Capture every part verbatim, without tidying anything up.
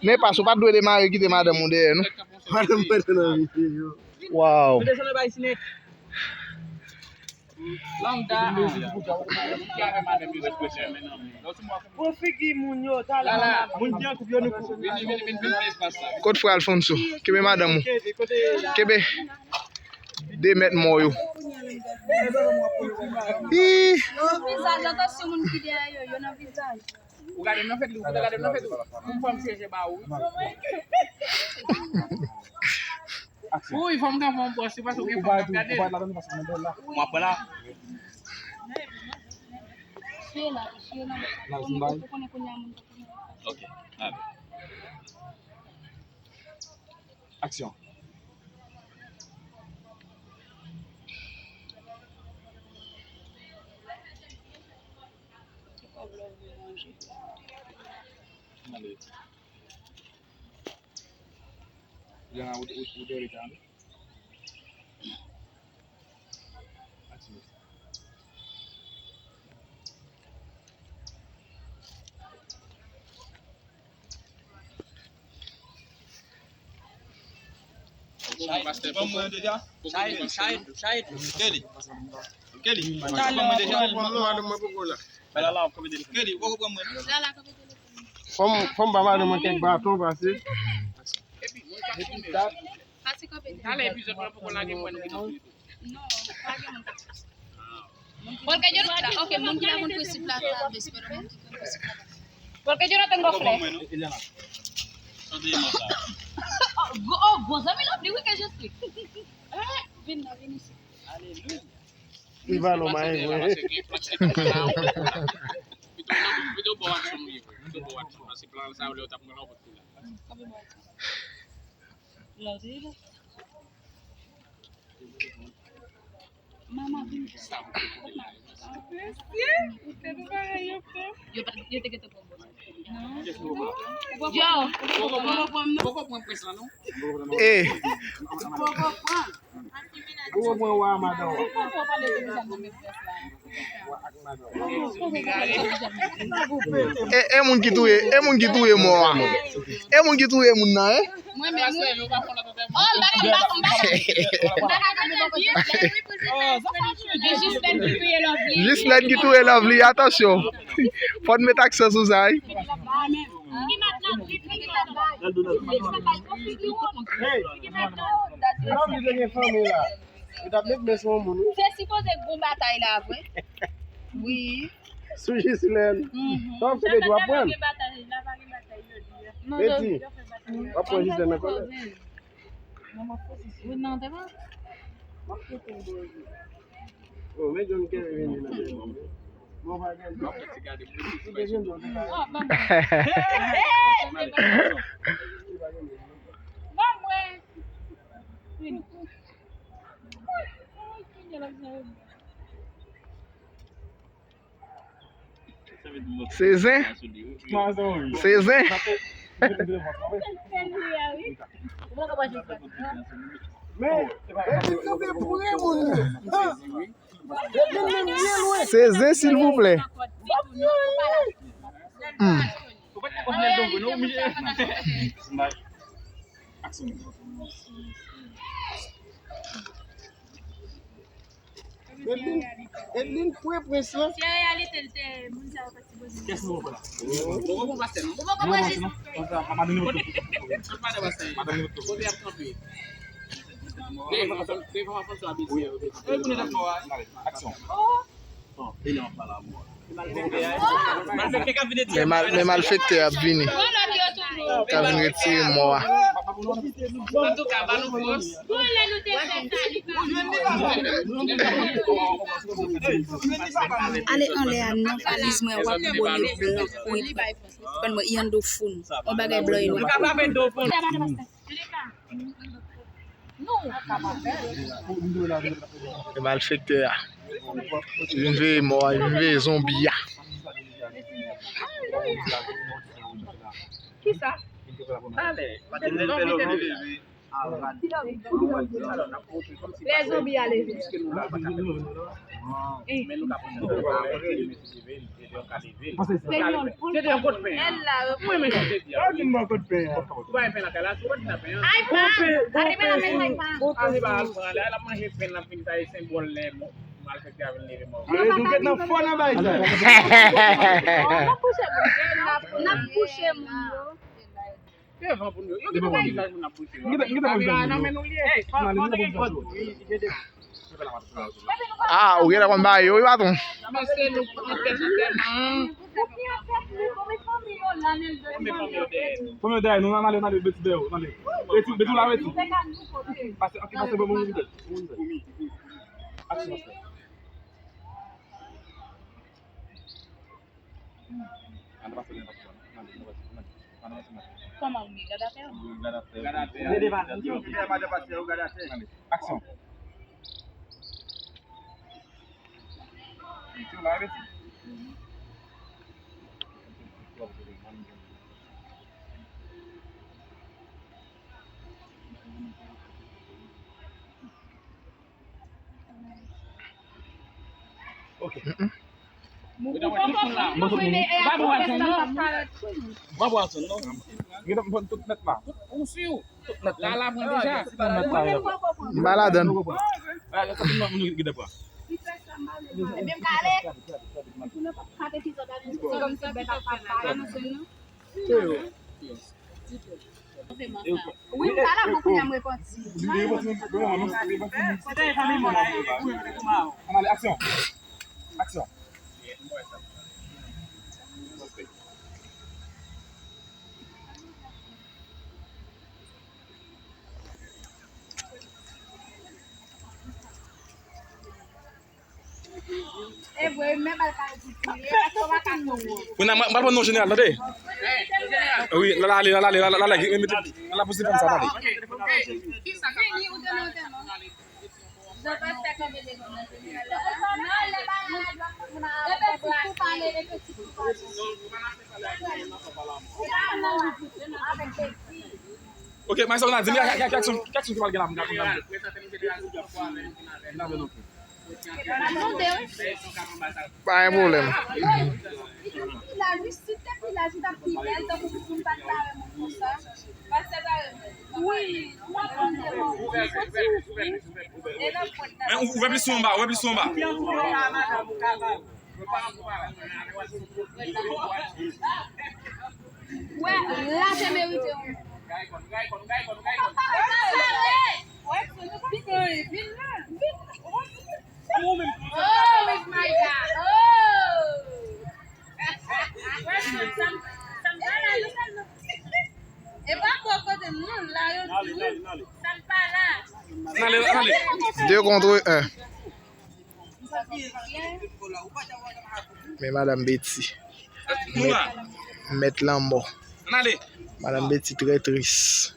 Men pas ou pa t dwe demare kite madanm ou dèyè, non. Madanm mwen te nan videyo. Waw. Pou figi moun yo, talè. Moun ki an koup yo, nou koup. Kot frè Alfonso? Kenbe madanm ou. Kenbe. De mèt mò yo. Ih. Yo nan vizaj, atansyon moun ki dèyè yo, yo nan vizaj. Ou gade m nan fèt li, ou gade m nan fèt li. Yon fanm chèche ba ou. Wi, fò m gen fò m pran, se paske ou gen fanm k ap gade. Mwen ap pran la. Ok. Aksyon. Yana, ou, ou, ou te rete an. Aksyon. Chay, ban mwen deja. Chay, chay, chay. Kelly. Kelly, ban mwen deja. Kelly, ou poko pran mwen. Fò m, fò m ba madanm mwen kèk baton pase. Talè epizòd la poko lage mwen nou kite. Porque yo no, ok, moun ki pa konn prensip la, la, espero moun ki konn prensip la. Porque yo no tengo fe. Oh, gwo, oh, gwo zanmi Lovely, wi, ke Jezi. Eh, vin la, vin isi. Aleluya. Li va non, mwen. Pito, pito bon aksyon nou ye, pito bon aksyon, paske plan sa yo lè yo t ap pran lòt kote la. Mama vin. Mesye, ou te nou bagay yo fè. Yo pa, yo te gentan pran bò sa. Yo. Poko pran, poko pran prens lan non. Eh. Poko pran. Ou poko pran wa madan w. E, e moun ki touye, e moun ki touye mò a. E moun ki touye moun nan, en? Mwen menm, wi. Oh, m pa konn, m pa konn, m pa konn. Gislaine ki touye Lovely. Gislaine ki touye Lovely, atansyon. Fò n met aksyon sou sa, wi. Ki met nan figi Lovely. Figi met nan. Lovely te gen fanmi la. Yo t ap met men sou yon moun, wi. Se sipoze gwo batay la vre. Wi. Sou Gislaine. Mhm. Sa w ap fè, Betty, w ap pran? Gen batay, la pa gen batay jodi a. Betty, w ap pran Gislaine nan kòlè? Wi, non, te bon. Oh, men John Kerry vini nan men mwen. Bon bagay. Ou te jwenn John Kerry. Ban mwen. Se zen. Se zen. Men, epi kanpe pre moun yo. Se zen, silvouplè. Hmm. Edlin, Edlin pre prens lan. Se reyalite l te, moun sa yo pa sipoze. Kès nou pran la? Ou poko pran pastè non. Ou poko pran jis. Madan li poko. Madan li poko. Kote y ap kanpe? Aksyon. Men mal-, men malfektè ap vini. K ap vin retire mò a. Ale anlè a nan valiz mwen, w ap bone blan. Konprann mwen, i anndan foun. On bagay blan e nwa. E malfektè a. Li vin veye mò a, li vin veye zonbi a. Kisa? Ale. Lè zonbi a leve. Men nou ka pran. Se te yon kout pen. Mwen menm jan te di a. Ou pa gen pen lakay la, se ou ki nan pen an. Ay pa. Gade men nan men ay pa. Gade pa al pran la, l ap manje pen nan fin sa e senbòl lè malfektè a vin leve mò. Yo tou gen nan fò nan bay sa. N ap kouche moun. N ap kouche moun yo. Devan pou nou. Yo gen yon vizaj pou n ap kouche. Kamera nan men nou li ye. Ah, ou genlè konn ba yo wi, patwon. Pran yo dèyè nou, n ale, n ale, Beti dèyè w, n ale. Beti, Beti, w la, Beti. Pase, ok, pase, bon, bon, bon, bon. Aksyon, pase. Kòman ou ye? Gad atè. Gad atè. Aksyon. Ok. Mwen poko fin mwen konnen e a pwofesè m ap parèt. Mwen pran sou non. Gen tout nèt la. Ou si ou. Tout nèt la. La la pran deja. Tout nèt la. M pa ladann. Ebyen m ka ale. Pou nou pa kate epizòd la, se kòmsi bèt ap pale nan sèn nan. Wi, m pa la pou kounye a m repanti. Ann ale, aksyon. Aksyon. Pou n a, mwen, mwen pran non jeneral, tande? Wi, la, la, ale, la, la, ale, la, la, la, la, mete, la, la, pou se fanm sa, tande. Ok, men sa w nan di, men ki, ki, ki aksyon, ki aksyon ki pral gen la pou n ka konn. Pa gen pwoblèm. Men ou, ouvè plis sou anba, ouvè plis sou anba. Wè, la te merite yon. Oh, with my God. Oh. E pa bò kote moun la, yo di wi. Sa m pa la. N ale, n ale. Deux contre un. Men Madanm Betty. Mèt, mèt lanmò. Madanm Betty trè tris.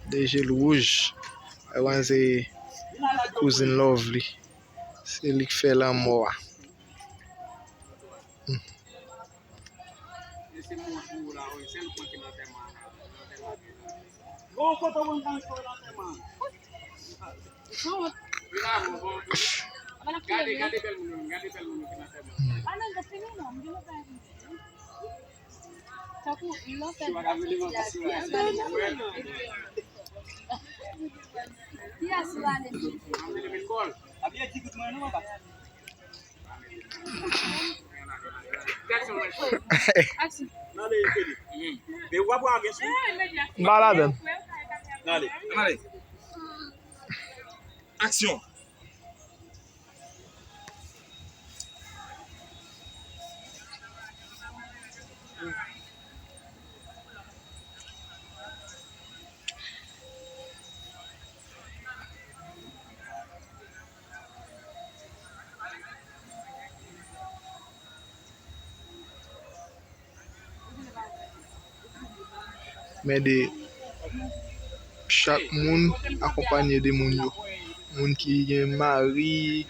De je l wouj. Mwen panse kouzin Lovely. Se li k fè lanmò a. Hmm. M pa ladann. Aksyon. Men de chak moun akonpanye de moun yo. Moun ki gen mari,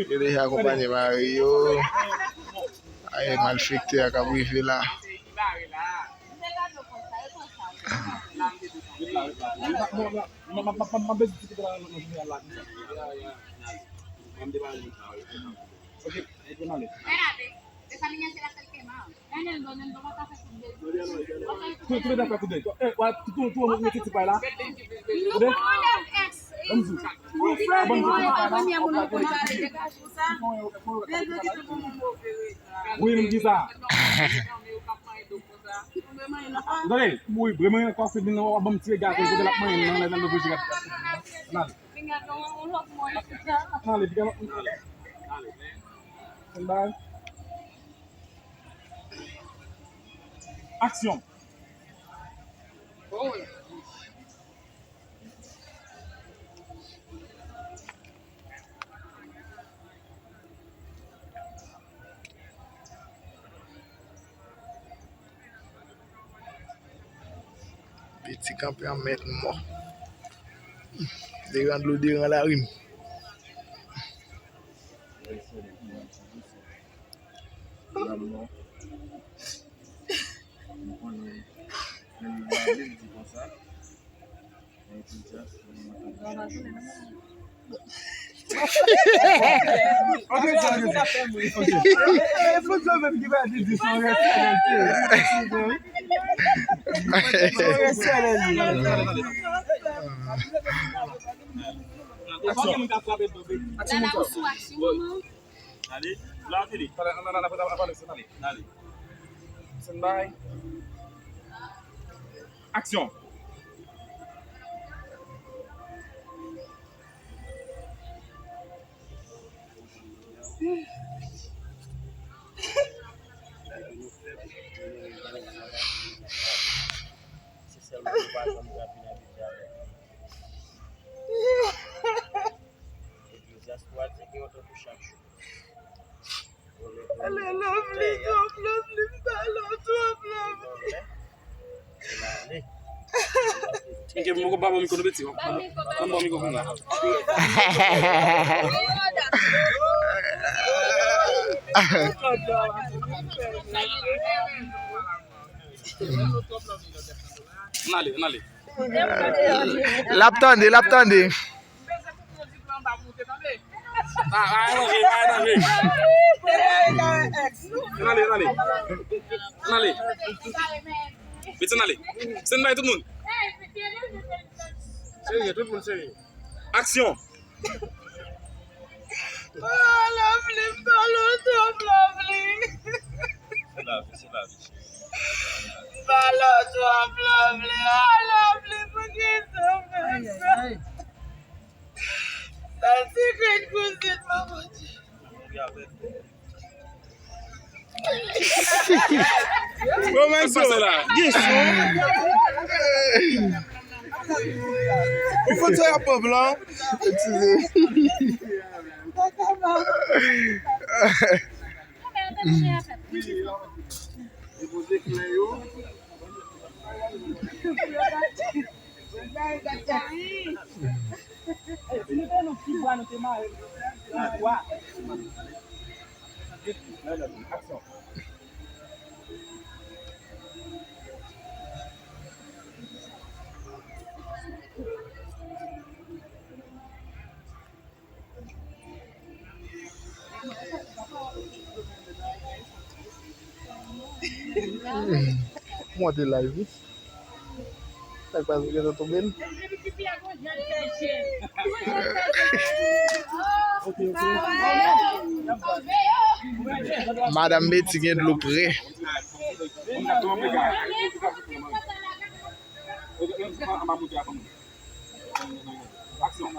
yo deja akonpanye mari yo. Ay, malfektè a k ap rive la. Wi, m di sa. Tande, wi, bremen ankò, se vin nan w ap ban m ti rega, kote l ap manyen nan, nan, nan, nan, nan, nan. Nan, ale, piga, nan, ale. Standby. Aksyon. Piti kanpe an mèt mò. Deran dlo, deran larim. Ok, ok, ok. E, e, Flotso menm ki pa di di son rèspè lè l te. Son rèspè lè l ye. Aksyon. Aksyon, montè. Ale, la, tele. Pale, nan, nan, nan, nan, nan, nan, ale. Standby. Aksyon. Se sèlman nou pa janm ka vin abitye avèk li. Eklezyas twa di ke yo tankou chak jou. Ale, lovely, twòp lovely, m pale w twòp lovely. Enke mwen konpa ban mikwo nou piti. Ban m ban mikwo konpa. N ale, n ale. L ap tande, l ap tande. Ah, ah, ranje, ah, ranje. N ale, n ale. N ale. Piti, n ale. Stand by tout moun. Serye, tout moun serye. Aksyon. Oh, lovely, m pale w twòp lovely. Se lavi, se lavi, cheri. M pale w twòp lovely. Oh, lovely, poukisa w fè sa? Sa se grenn kouzin mwen, Bondye. Bon, men sa la. Yes. Ou konn sa y ap pran plan? Eskize. Depoze klè yo. Monte live wi. Sa k pase gentan tonbe l. Madanm Betty gen dlo pre. Aksyon.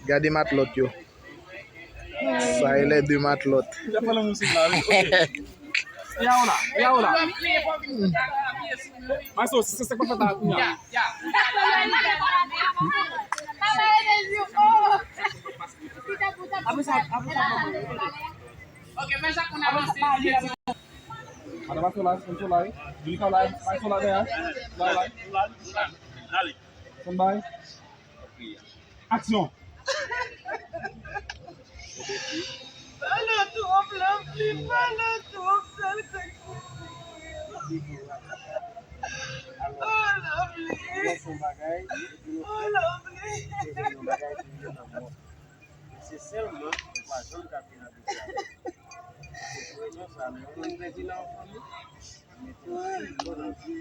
Gade matlòt yo. Sa e lè de matlòt. Maestro, se, se, se pa fèt la kounye a. Madan, pase la, pase la. Jennifer la, pase la dèyè. La, la. Stand by. Aksyon. Pale twòp, Lovely, pale twòp, sèl kèk. Oh, Lovely. Oh, Lovely. Se sèlman ou pa janm ka vin abitye avè m. Se pou rezon sa, lè yon moun pèdi nan yon fanmi, li mete yon sèl bon nan vi.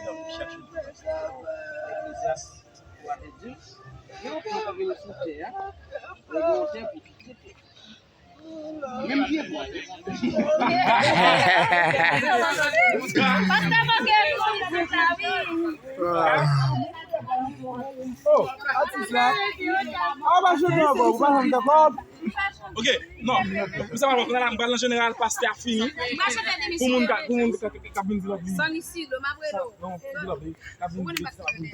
Donk, li chache pwotèksyon. Eklezyas twa te di, gen yon pon k ap vini sou tè a, pou gen yon tè pou kite tè. Menm pye pwòp. Pastè manke moun sa wi. Oh, atis la. A, pa jwenn ankò, ou pa janm dakò. Ok, non. Pou sa, m pral, m pral nan jeneral, pastè a fini. Pou moun ka, pou moun ka, ka, ka vin di lòt li. San isi, lo m ap rele w. Non, di lòt li. Ka vin di lòt li.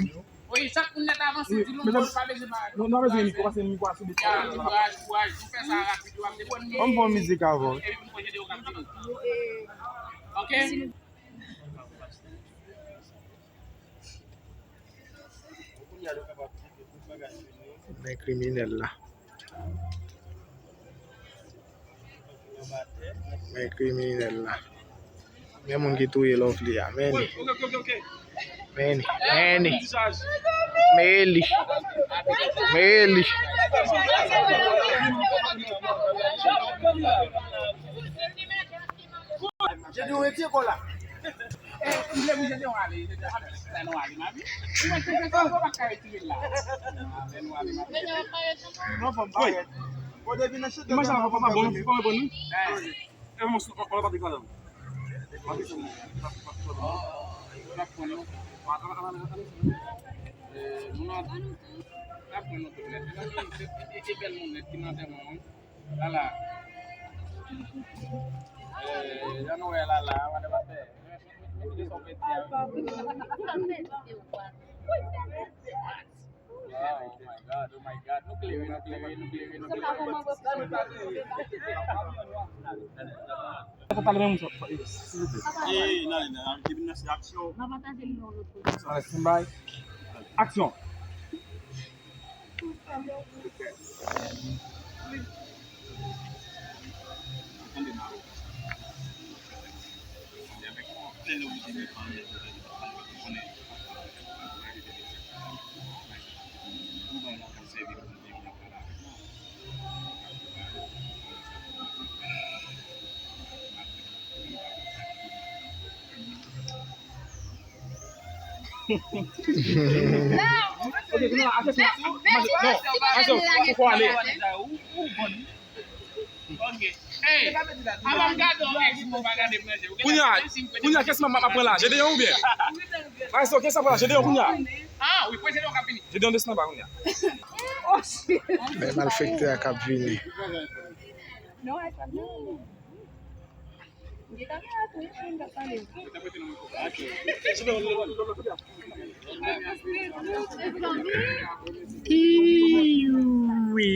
Wi, chak moun nèt avanse, di nou mwen pa bezwen pa. Non, non, bezwen mikwo, pase mikwo a sou de. Kouraj, kouraj, nou fè sa rapid, yo ap depann. Ban m fè yon mizik avan. Epi m konjede yo k ap vini. Ok? Men kriminèl la. Men kriminèl la. Men moun ki touye Lovely a. Men li. Men li. Men li. Men li. Men li. Jede yon retire kò la. Eh, m vle pou Jede yon ale, Jede yon ale, Jede yon ale, mami. Mwen te fè sa, ou pa ka retire l la. Lè nou ale, mami. Non, fò m pa ret. Bon, depi nan chita, imaj sa pa bon, pa bon, wi. Eh, mwen, on, on pa te ladan. E bèl moun nèt ki nan antèman an. Lala. Eh, jan nou wè Lala, wadè wadè. Oh my God, oh my God. Nou klere, nou klere, nou klere, nou klere. Sa pale menm sa. Eh, nan, nan, nan, depi nan se aksyon. Alright, stand by. Aksyon. Ok, kounye a, atò, non, atò, ou fò ale. Kounye a, kounye a, kiyès m ap, m ap pran la? Jedeyon oubyen? Maestro, kiyès m ap pran la? Jedeyon kounye a? Jedeyon desann anba kounye a. Men malfektè a k ap vini. Iwi.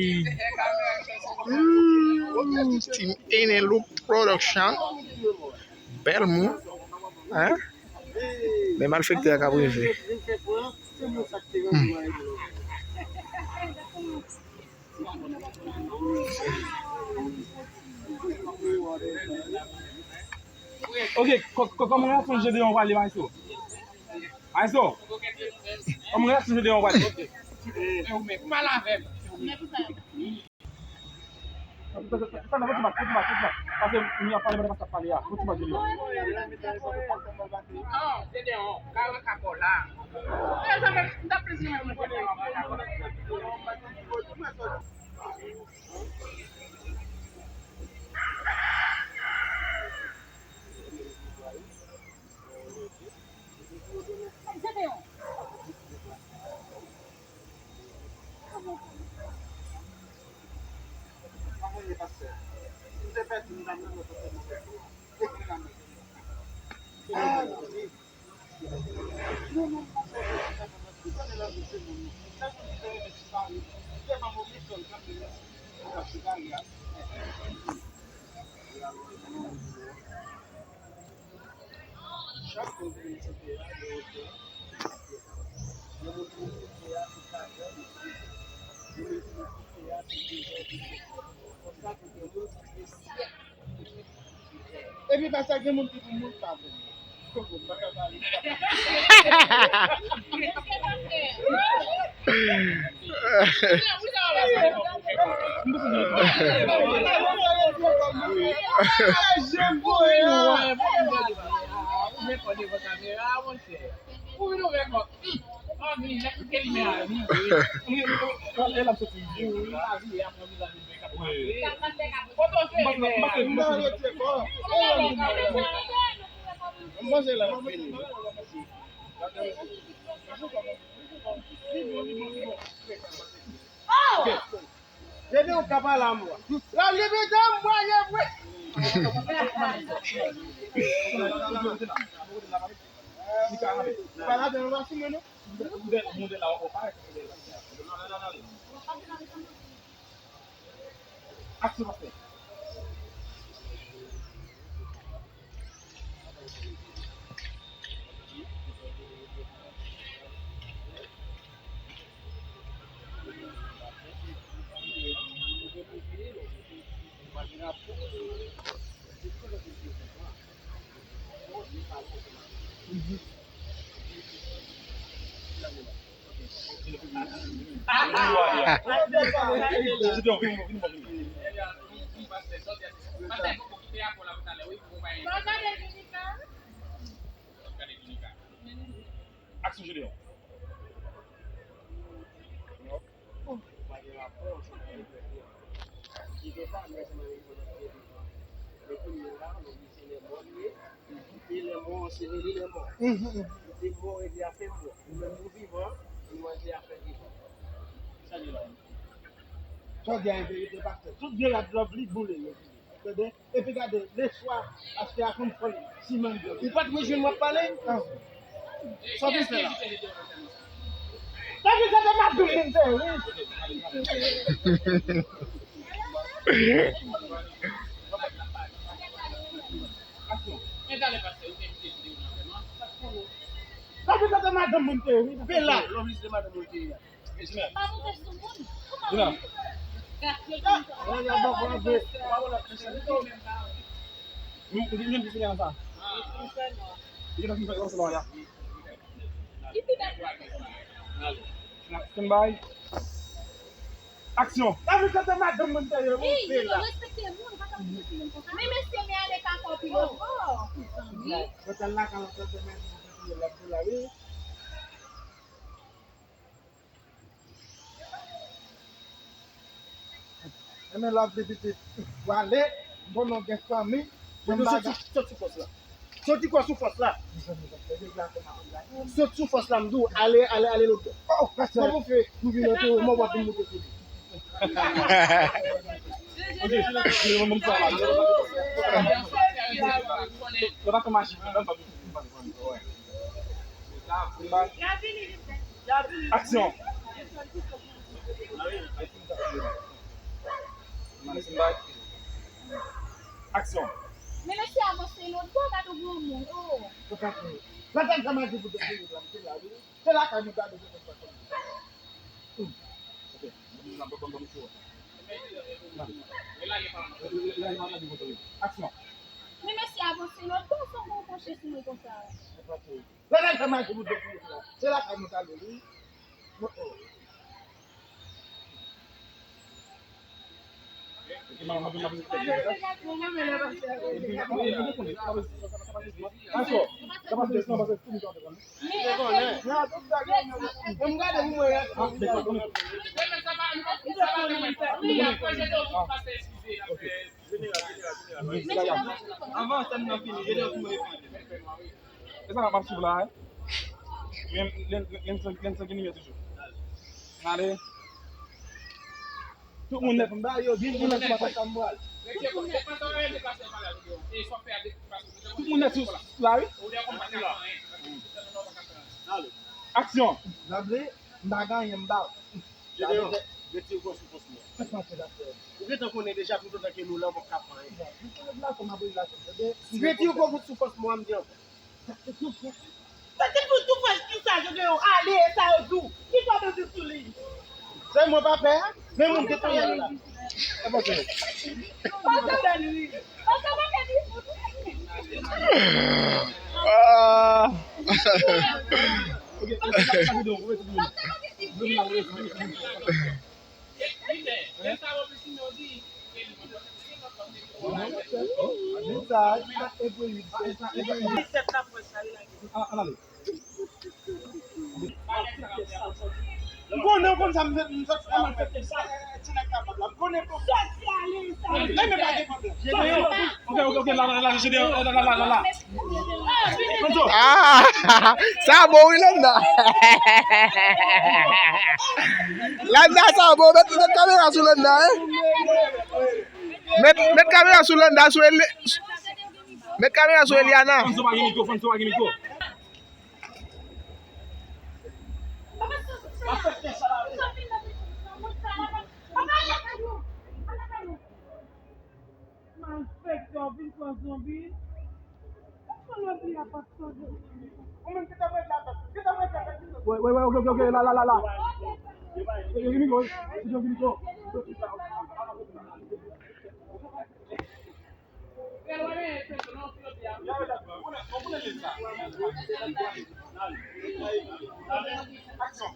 Ooh, Team Enelook Production. Bèl moun. Hein? Men malfektè a k ap rive. Hmm. Ok, kò-, kò-, kòman reyaksyon Jedeyon pale, Maestro? Maestro, kòman reyaksyon Jedeyon pale? Pase, nou ap pale pandan pastè ap pale a. Fò ti bat Jedeyon. Non, Jedeyon, ka rantre akò la. Epi pastè gen moun ki di moun pa vre. Koko, m pa ka pale. Depi w ka pale a mwa. La libite m mwa ye vre. Pale avè m, pa sou mwen non. Aksyon, pastè. Aksyon, Jedeon. Mhm, mhm. Sa w di a e verite, pastè. Tout gen la lòv li boule yo. Tande? Epi gade, leswa, pastè a konn fè l siman dlo. Ou pa t wè jwenn w ap pale? Sa w vin fè la? Sa vin fè se madanm moun te, wi. Sa vin fè se madanm moun te, wi. Bela, lòv li se madanm moun te, wi. Pa moute sou moun. Kòman? Dina. Nou, nou, nou, nou, nou, nou, nou, nou, nou, Stand by. Aksyon. Sa vle di se madanm mwen te ye, wi. Ey, respekte moun, pa ka moute sou moun konsa. Men mesye, men ale pa kò pi lwen. Oh, mezanmi. Mwen t al lakay yon sèl semèn, mwen te ye la, wi. Enben, lòv li pitit. Ou ale, bon, nou gen fanmi. Bon, soti, soti fòs la. Soti kò sou fòs la. Sot sou fòs la, m di w, ale, ale, ale lòt bò. Oh, pastè. Kòman w fè? Nou vin antre, mwen w ap vin moute sou li. Yo pa fè maji. Aksyon. Aksyon. Men mesye avanse lòt bò, gade yon granmoun. Oh. Sa pa fè. Sa pa fè maji pou te vini la, m te la, wi. Se la ka nou gade se konsa. Hmm. Ok. Aksyon. Men mesye avanse lòt bò, sa w gon pwoche sou mwen konsa. Lè nèg fè maji pou de minit la, se la kay nou t ale, wi. Oh, oh. Avan antèn nan fini, Gedeon ki mande fini. E sa m ap swiv la, wi. Lè, lè, lè, lè, lè gen limyè toujou. Ale. Tout moun nèt. M ba yo, tout moun nèt sou papa sa m pral. Tout moun nèt. Tout moun nèt sou la, wi. Aksyon. Zòt vle, m pa gen anyen, m ba w. Gedeon, retire kò w sou fòs mwen. Ou gentan konnen deja toutotan ke nou la, ou p ap ka fè anyen. Retire kò w sou fòs mwen, m di ankò. Sa te pou tou fòs ki sa, Gedeon, ale, e sa yo di w. Ki fwa m di w sou li? Se mwen pa pè a, men moun ki tonbe la. E bon, se. Ah. M konnen w konn sa, m sot fè la, m konnen w konn sa. Sosyalis sa. Lè men pa gen pwoblèm. Ok, ok, ok, la, la, la, la, la, la, la, la. Ah, sa bon wi, Landa. Landa, sa bon. Met, met kamera sou Landa, hein. Met, met kamera sou Landa, sou Eli-, met kamera sou Eliana. Fanzo pa gen mikwo, Fanzo pa gen mikwo. Malfektè, w vin pran zonbi. Kòman lòt li a pa t tande? Ou menm ki t ap rete atè, ki t ap rete atè. Wi, wi, wi, ok, ok, ok, la, la, la, la. Yo, yo, yo, yo, yo, yo. Aksyon.